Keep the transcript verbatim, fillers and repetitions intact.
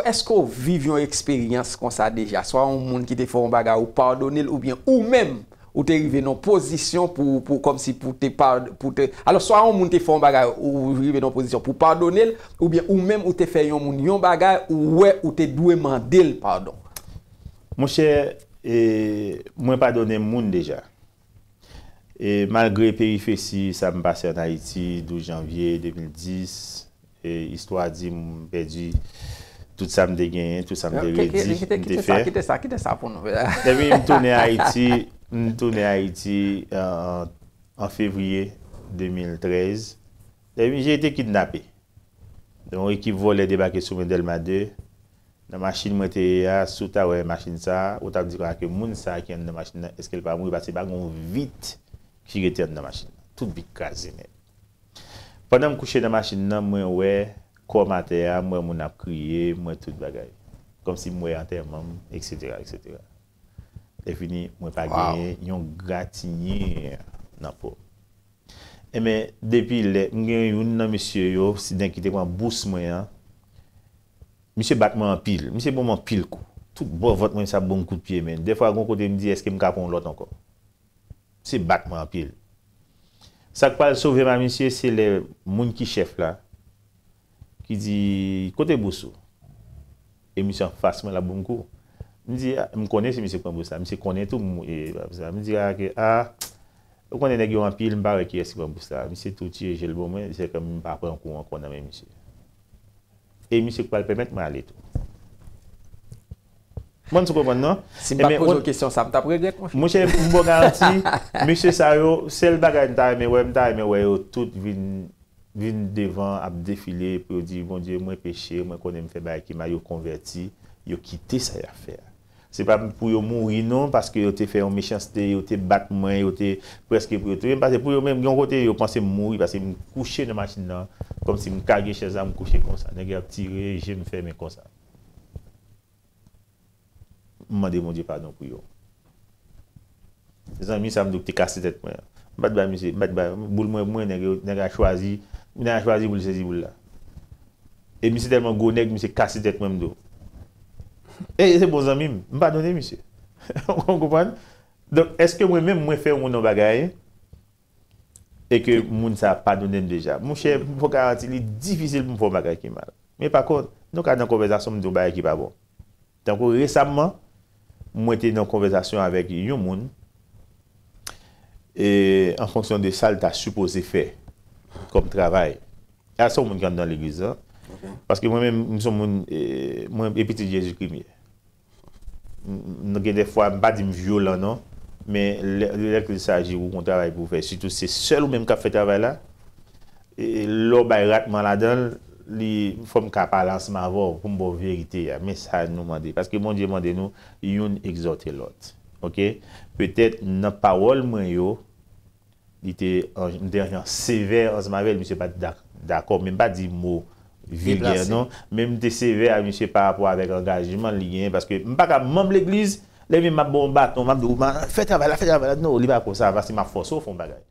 Èske w viv yon eksperyans konsa deja? Swa yon moun ki te fè yon bagay ou padone l, oubyen ou menm ou te rive nan pozisyon pou, pou kòmsi pou te pa, pou te, alò, swa yon moun te fè yon bagay ou rive nan pozisyon pou padone l, oubyen ou menm ou te fè yon moun yon bagay ou wè ou te dwe mande l padon. Monchè, e, mwen padone moun deja. E malgre peripesi sa m pase an Ayiti, douz janvye de mil dis, e istwa di m pèdi tout sa m te genyen, tout sa m te redi, m te fè. Kite sa, kite sa pou nou. Epi m tounen Ayiti, m tounen Ayiti an, an fevriye de mil trèz. Epi j'ai été kidnappé. Yon ekip vòlè debake sou mwen Dèlma de. Nan machin mwen te ye a, si w ta wè machin sa a, ou t ap di ke moun sa a ki anndan machin nan, èske l pa mouri, paske pa gen yon vit ki rete anndan machin nan. Tout vit kraze nèt. Pandan m kouche nan machin nan, mwen wè kò m atè a, m wè moun ap kriye, m wè tout bagay. Kòmsi m wè antèman m, etsetera, etsetera. Lè fini, mwen pa genyen yon gratinyen nan po m. Enben, depi lè, m gen youn nan mesye yo, si nèg ki te pran bous mwen an, misye bat mwen anpil. Misye ban m anpil kou. Tout bò vant mwen, misye ap ban m kout pye, men. Dèfwa, gon kote m di, èske m ka pran yon lòt ankò? Misye bat mwen anpil. Sa k pral sove m a misye, se lè moun ki chèf la, ki di, kote bous ou? E misye anfas mwen, l ap ban m kou. M di, a, m konnen se misye k pran bous la. Misye konnen tou, m, e, sa. M di, a, ke, a, ou konnen nèg yo anpil, m pa wè kiyès ki pran bous la. Misye tou tire je l ban mwen, se ke m pa pran kou ankò nan men misye. E misye k pral pèmèt mwen ale tou. Mwen, si w konprann, non? Si m pa t poze w kesyon sa, m t ap regrèt, monchè. Monchè, m ba w garanti, mesye sa yo, sèl bagay m ta renmen wè, m ta renmen wè yo tout vin, vin devan, ap defile, pou yo di, Bondye, mwen peche, mwen konnen m fè bagay ki mal, yo konvèti, yo kite sa y ap fè a. Se pa pou yo mouri, non, paske yo te fè yon mechanste, yo te bat mwen, yo te prèske pou yo touye m, paske pou yo menm, yon kote, yo panse m mouri, paske m kouche nan machin nan, kòmsi m kage chèz la, m kouche konsa. Nèg yo ap tire, je m fèmen konsa. M mande Bondye padon pou yo. Zanmi sa m di w ki te kase tèt mwen an. M pa t bay misye, m pa t bay, boul mwen, mwen, nèg yo, nèg la chwazi, nèg la chwazi pou l sezi boul la. E misye tèlman gwo nèg, misye kase tèt mwen, m di w. E se bon zanmi m, m padone misye. Ou konprann? Donk, èske mwen menm, mwen fè yon moun yon bagay, e ke moun sa a padone m deja? Monchè, m fè w garanti, li difisil pou m fè yon bagay ki mal. Men pa kont, nou ka nan konvèsasyon, m di yon bagay ki pa bon. Tankou resamman, mwen te nan konvèsasyon avèk yon moun, e, an fonksyon de sa l ta sipoze fè kòm travay. A, se yon moun ki anndan legliz la. Paske mwen menm, m se yon moun, e, mwen, e pitit Jezikri m ye. M, m, gen de fwa, m pa di m vyolan, non. Men lè, lè ke il s'agit ou gon travay pou w fè, sitou se sèl ou menm k ap fè travay la, e, lè w bay ratman ladan l, li, fò m ka pale ansanm avè w pou m ba w verite a. Men sa nou mande. Paske Bondye mande nou, youn egzòte lòt. Oke? Petèt nan pawòl mwen yo, li te, an, m te an jan sevè ansanm avè l, misye pa t dak-, dakò, men m pa di mo vilgè, non. Men m te sevè a misye pa rapò avèk angajman li genyen, paske m pa ka manm legliz, lè vin m ap ba w yon baton, m ap di w, "Fè travay la, fè travay la." Non, li pa konsa, paske m ap fòse w fè yon bagay.